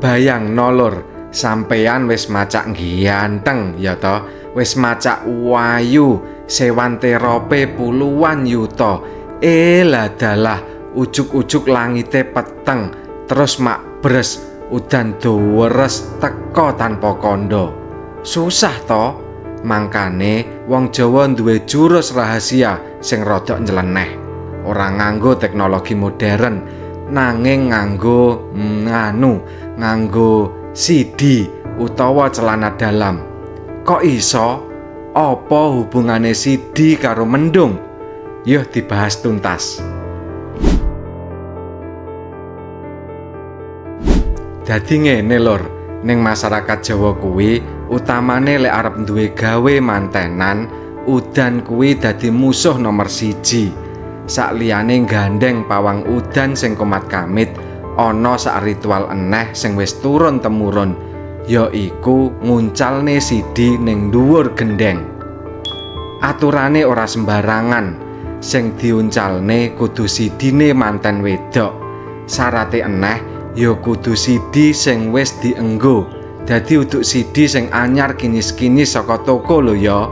Bayangno lur, sampeyan wis macak ganteng ya to, wis macak wayu, sewan terope puluhan yuta. Ladalah ujug-ujug langite peteng, terus mak bres udan dowores teko tanpa kondo. Susah to? Mangkane wong Jawa duwe jurus rahasia sing rodok nyeleneh. Ora nganggo teknologi modern, nanging nganggo nganggo CD utawa celana dalam. Kok iso? Apa hubungane CD karo mendung? Yuh dibahas tuntas. Dadi ngene lur, ning masyarakat Jawa kuwi utamane lek arep duwe gawe mantenan, udan kuwi dadi musuh nomor 1. Sakliyane gandeng pawang udan sing komat kamit, ana sak ritual eneh sing wis turun temurun, yaiku nguncalne sidi ning dhuwur gendeng. Aturane ora sembarangan, sing diuncalne kudu sidine manten wedok. Syarate eneh ya kudu sidi sing wis dienggo. Dadi uduk sidi sing anyar kinis-kinis saka toko lho ya.